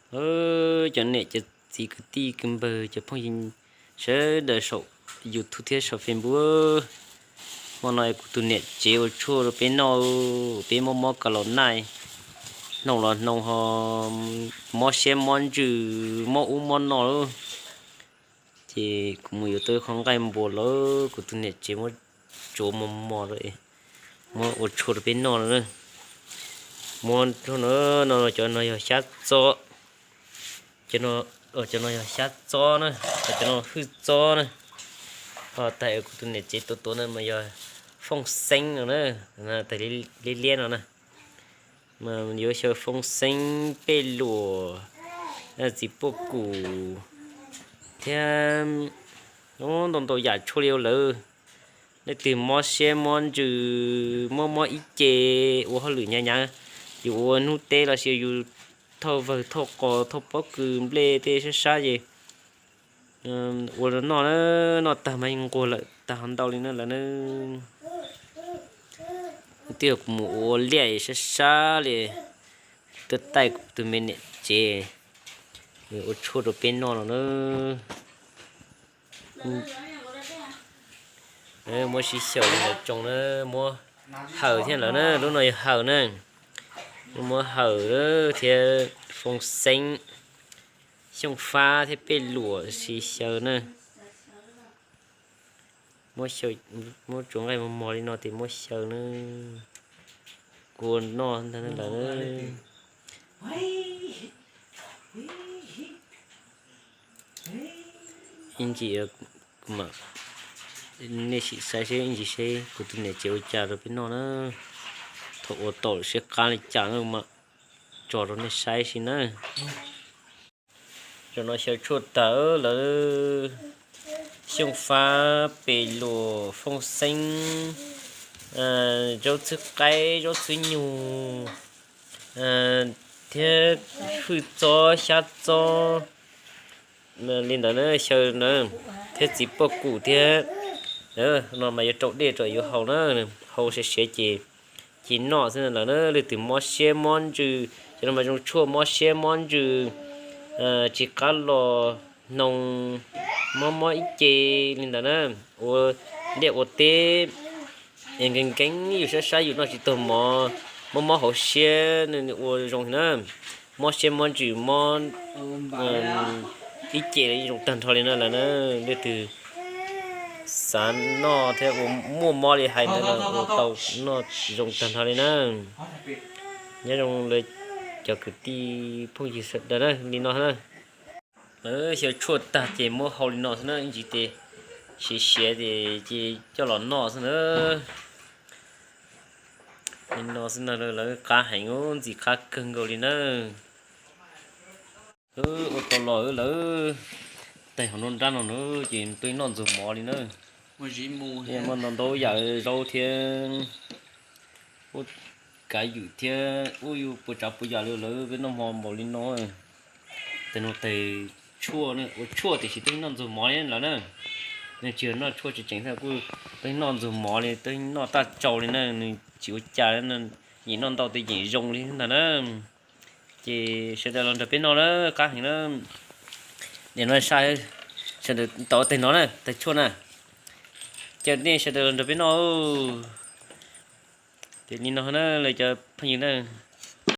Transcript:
Cov niam cov txiv kwv tij kwv npawg cov phooj ywg sawv daws saum YouTube thiab saum Facebook, hmo no kuv tus niam tsev ua tshuaj rau peb noj, peb mob mob kas los naj, hnoos los hnoos ho mob siab mob ntsws, mob ub mob no lawm. Ces kuv mus yuav tau qhov nqaij npua los kuv tus niam tsev muab tsuav mos mos rau, muab ua tshuaj rau peb noj no. Muab no, cov no yog xyab txob, cov no yog xyab txob na, cov no hwj txob na. Ho tais kuv tus niam tsev tuav tuav no mas yog fooj xeeb no na, tais liab liab no na. Mas yuav xyaw fooj xeeb, pej luam, txiv puaj kum thiab ntau ntau yam tshuaj li lawm. Leej twg mob siab mob ntsws, mob mob ib ce, ua hauj lwm hnyav hnyav, yus ua hnub teb los sis yus thauj vawg thauj qos thauj pob kws nplej tej sab sab ces ua noj, noj tag mas nquag lawm tag ho ntau li na lawm na. Twb yog kuv mus ua liaj sab sab li, tuaj taij kuv tus me niam tsev ua tshuaj rau peb noj no na. Muab sib xyaw li ntawd tsoos na, muab hawm thiab lawm na, lub no yog hawm na. Muab hawm thiab fooj xeeb, xyooj fab thiab pej luam sib xyaw na. Muab tsuav nqaij mos mos li no ces muab xyaw na, ua noj ntag lawm. Ib ntsis kuv mam, nej sim saib seb ib ntsis seb kuv tus niam tsev ua cas rau peb noj na. Thaum ua tau siab qab li cas na mam tso rau nej saib si na. Zaum no xyaw tshuaj tag lawm, xyooj fab, pej luam, fooj xeeb, zaub txhwb qaib, zaub txhwb nyug, thiab hwj txob, xyab txob li ntawd na, xyaw na, thiab txiv puaj kum thiab. No mas yuav rau dej rau yuav haus na, haus siav siav ces cia noj xwb lawm na. Leej twg mob siab mob ntsws, cov no mas zoo tshuaj mob siab mob ntsws, tsis qab los, hnoos, mob mob ib ce li ntawd na, ua liaj ua teb nkees nkees yus sab sab yus noj tsis tau mov, mob mob hauv siab ua zoo na, mob siab mob ntsws mob ib ce zoo tag nrho li na lawm na. Leej twg xav noj thiab ua muaj mob li hais ntawd los ua tau, noj zoo tag nrho li na. Nyob zoo lawv cov kwv tij phooj ywg sawv daws na, li no na. Lawv xyaw tshuaj tag ces muab hau li no xwb na, ib ntsis ces siav siav ces coj los noj xwb na. Li no xwb na, lawv qab heev, ntxim qab kawg nkaus li na. Ua tau los lawv taig hauv nruab nrab no na, ces tuaj noj ntxuag mov li na. Muaj ntau ntau yam zaub thiab ub, kav ywm thiab ub, yus puas tsav puas yam li lawv peb noj hmo npaum li no. Taig no taig tshuaj, ua tshuaj tiam sis tuaj noj ntxuag mov li lawm na. Nws tsis yog noj tshuaj tseem tseem thiab, kuj tuaj noj ntxuag mov li, tuaj noj tag tsau li na, nws tsis ua cas, yeem noj ntau tias yeem zoo li ntag na. Ces sawv daws los nrog peb noj na, qab heev na. Nim no sawv daws tau taig no na, taig tshuaj na. Ces nej sawv daws los nrog peb noj. Ces li no na lawv cov phooj ywg na.